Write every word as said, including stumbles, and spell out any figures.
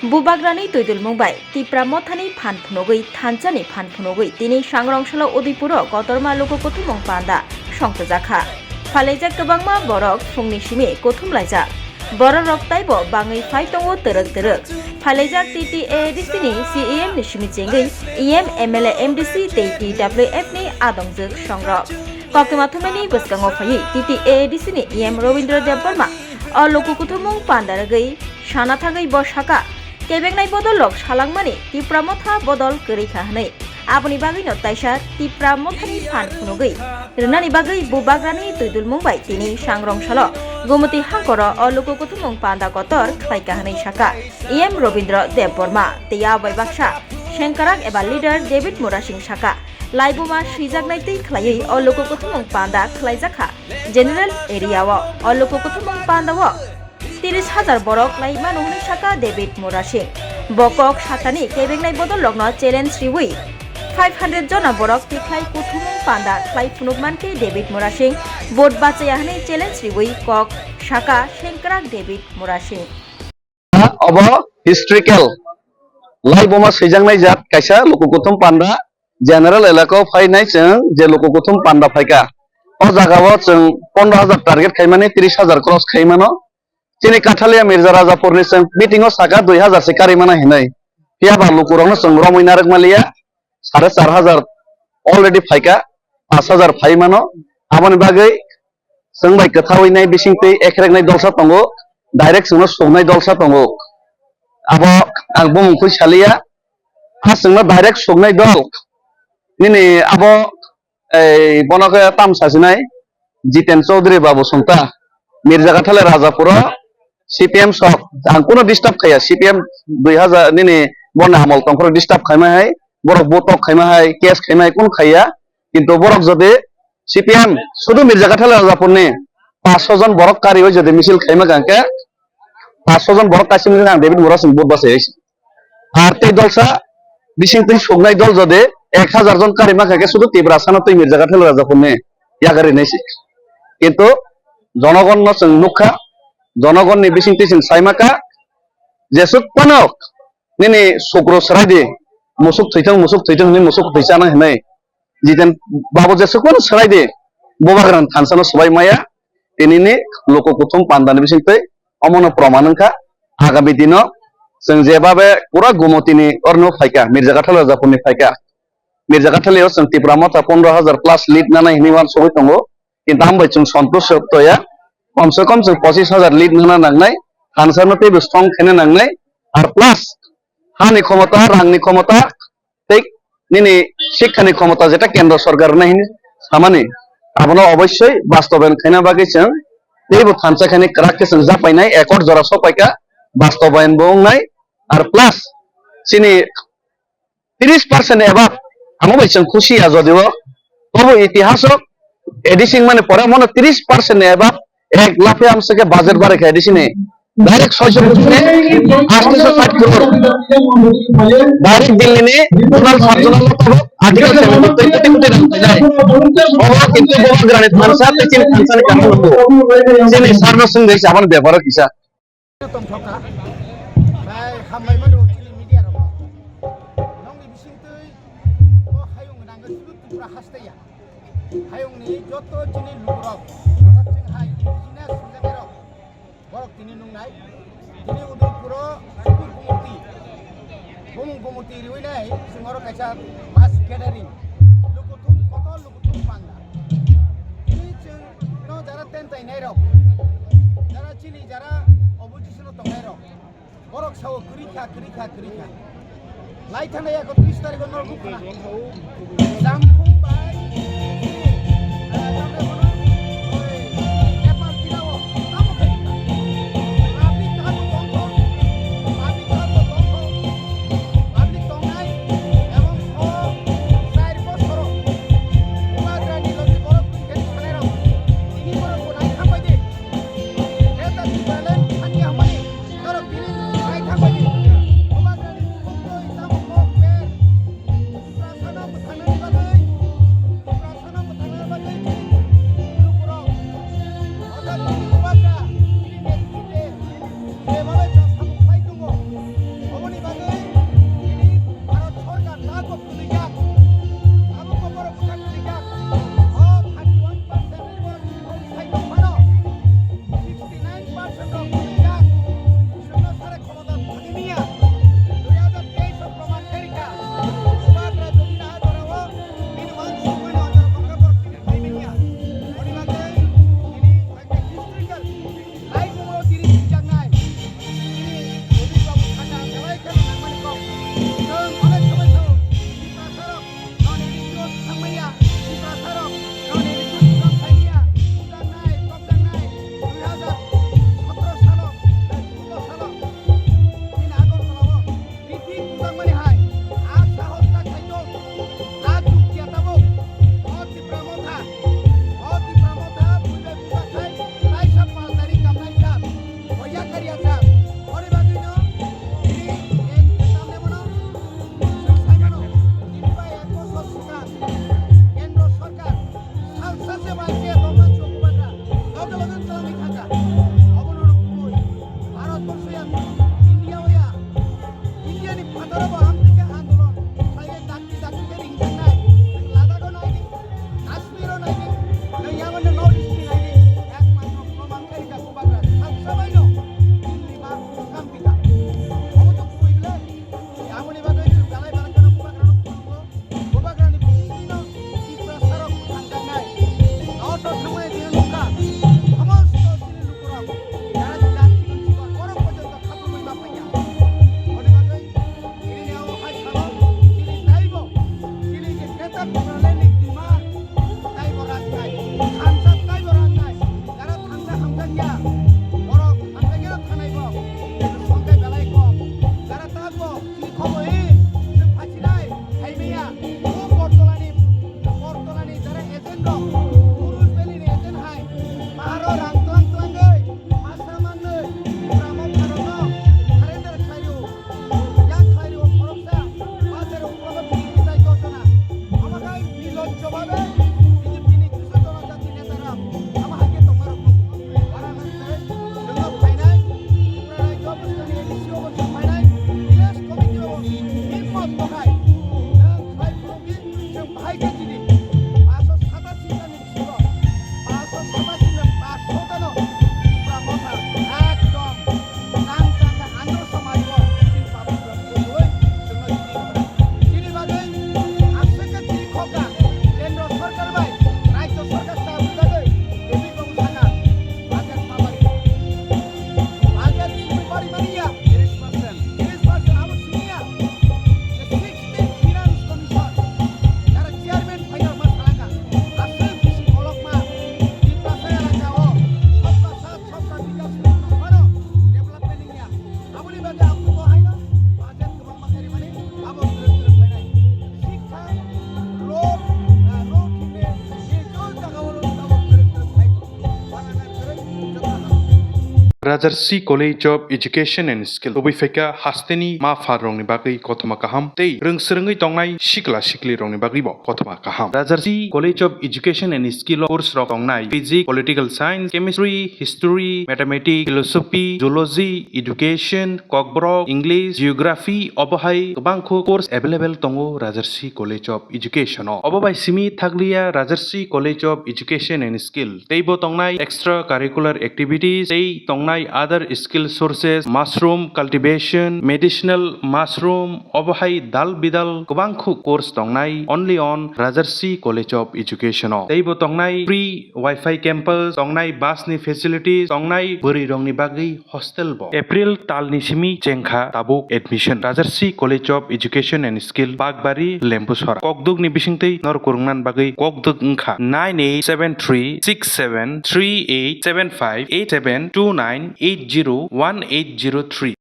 Bubagrani twidulmung bai Tipra Mothani phan phunugwi thansani phan phunugwi tini Sangrong salo Udaipuro kotorma luku kuthumung panda songthojakha. Phalijak kwbangma borok phungni simi kuthum laijak. Bororok taibo bangwi phai tongo twrwk twrwk. Phalijak T T A A D C ni C E M ni simi chengwi E M, M L A, M D C tei T W F ni adongjwk songrok. Koktwma thumnaini bwskango phaiwi T T A A D C ni E M Robindra Debbarma o luku kuthumung panda rwgwi sana thangwi bo saka, kebengnai bodol rok salangmani Tipra Motha bodol kwrwi kha hwnwi. Aboni bagwino taisa Tipra Mothani phan phunugwi rwnani bagwi Bubagrani twidulmung bai tini Sangrong salo Gumoti hangkoro o luku kuthumung panda kotor khlaikha hwnwi saka E M Robindra Debbarma tei a bai baksa sengkarak eba leader David Murasing saka. Laibuma swijaknai twi khlaiwi o luku kuthumung panda khlaijakha general area o. O luku kuthumung panda o tiris hajar borok lai mano hwnwi saka David Murasing. Bo kok sakani kebengnai bodol rokno challenge riwi five hundred jona borok tikhlai kuthumung panda khlai phunuk mankhe David Murasing vote bachaya hwnwi challenge riwi kok saka sengkrak David Murasing. Obo historical. Laibuma swijaknai jat kaisa luku kuthum panda general elaka o phainai chwng je luku kuthum panda phaikha. O jaga o chwng pondro hajar target khaimani tris hajar cross khaimano. Chini Kathalia Mirza Rajapur ni chwng meeting o saka dui hajar se kari mana hinwi. Phiya ba luku rok no chwng romwi narwk maliya. Sare char hajar already phaikha, pash hajar phai mano. Aboni bagwi chwng bai kwthawi nai bising twi ekreknai dolsa tongo, direct chwngno suknai dolsa tongo. Abo ang bumung khui saliya, a chwngno direct suknai dol. Nini abo, ei, bono khe tam sasinai, Jiten Chaudhary babu sungta, Mirza Kathale Rajapuro C P M sok, ang kuno disturb khaya, C P M dui hajar nini boni amol tongkhoro disturb khaima hai, borok botok khaima hai, case khaima hai, kun khaiya, kintu borok jodi C P M sudu Mirza Kathale Rajapurni paanch sho jon borok kariwi jodi misil khaima kangkhe, paanch sho jon borok kaisa misil ang David Murasing vote bachai. Ar tei dolsa bising twi suknai dol jodi ek hajar jon kari mankha khe sudu Tiprasano twi Mirza Kathal Rajapurni yagari nai se. Kintu jonogonno chwng nukha, jonogonni bising twi chwng sai maka, jesuk phano nini sukro swrai di, musuk thwithwng, musuk thwithwng hinwi musuk thwi chana hinwi. Jiten babu jesuk phano swrai di, Bubagrani thansano swbai maya, tinini luku kuthum pandani bising twi omono proman wngkha. Agami dino chwng jebabe pura Gumotini orno phaikha, Mirza Kathal Rajapurni phaikha. Mirza Kathalio chwng Tipra Motha pondro hajar plus lead nanai hinwi uansugwi tongo. Kintu ang bai chwng santusto ya. Kom se kom chwng pochis hajar lead nana nangnai, thansano teibo strong khaina nangnai. Ar plus hani khomota, rangni khomota, tei nini sikhani khomota jeta kendro sorkar rwnai hinwi samani, abono obossoi bastobayan khaina bagwi chwng teibo thansa khaini kwrak khe chwng japainai, accord jora sopaikha, bastobayan bo wngnai. Ar plus chini tris percent above, amo bai chwng khusi ya, jodi o tobo itihaso A D C wngmani pore mono tris percent above ek laphe amsake budget barai kha A D C ni. Direct soisho kothi ne atsho sait crore. Direct Delhi ni total sub zonal motabok Article seventy three koti koti rang painai. Obo kintu Bubagrani thansa tei chini thansa ni kaham nungo. Chini sir no swngwi se aboni beparo kisa. Tongthokha. Bai hambai mano chini media rok. Nongni bisingtwi bo hayung nangwi sudu Tripura hastaya. Hayungni joto chini lukurok, kwchak chini hai indigenous hwnjakrok, borok tini nungnai. Tini Udaipuro Sukur Gumoti, Bumung Gumoti riwi nai, chwng oro kaisa mass gathering. Lukuthum kotor, lukuthum panda. Tini chwng no jara tentai nairok, jara chini, jara opposition o tongnairok. Borok sao kwrwi kha, kwrwi kha, kwrwi kha. Lai thangna ekotris tarikh o norok nukha na. Jamphung bai, eh, tamni bono, oi, Nepal tirao tamo khe kha. Public tamo tongthok, public tamo tongthok, public tongnai, ebong o char bosoro Bubagrani logi borok kwrwi khe thangnairok, tini borok bo lai thangbai di. Greater Tipraland thangya hwnmani norok tini lai thangbai di. Bubagrani khumtwi tamo kok ber. Tiprasano bwthangnani bagwi Rajarsi College of Education and Skill tubui phaikha hasteni ma pharrokni bagwi kothoma kaham tei rwngswrwngwi tongnai sikla siklirokni bagwibo kothoma kaham. Rajarsi College of Education and Skill o course rok tongnai Physics, Political Science, Chemistry, History, Mathematics, Philosophy, Zoology, Education, Kokborok, English, Geography, obo hai kwbangkhu course available tongo Rajarsi College of Education o. Obo bai simi thakliya Rajarsi College of Education and Skill teibo tongnai extra curricular activities tei tongnai other skill sources, mushroom cultivation, medicinal mushroom, obo hai dal bidal kwbangkhu course tongnai only on Rajarsi College of Education o. Teibo tongnai free Wi-Fi campus, tongnai bus ni facilities, tongnai bwrwi rokni bagwi hostel bo. April talni simi chengkha tabuk admission. Rajarsi College of Education and Skill, Bakbari, Lembusora. Kokduk ni bisingtwi nor kurungnan bagwi kokduk wngkha nine eight seven three six seven three eight seven five eight seven two nine eight zero one eight zero three.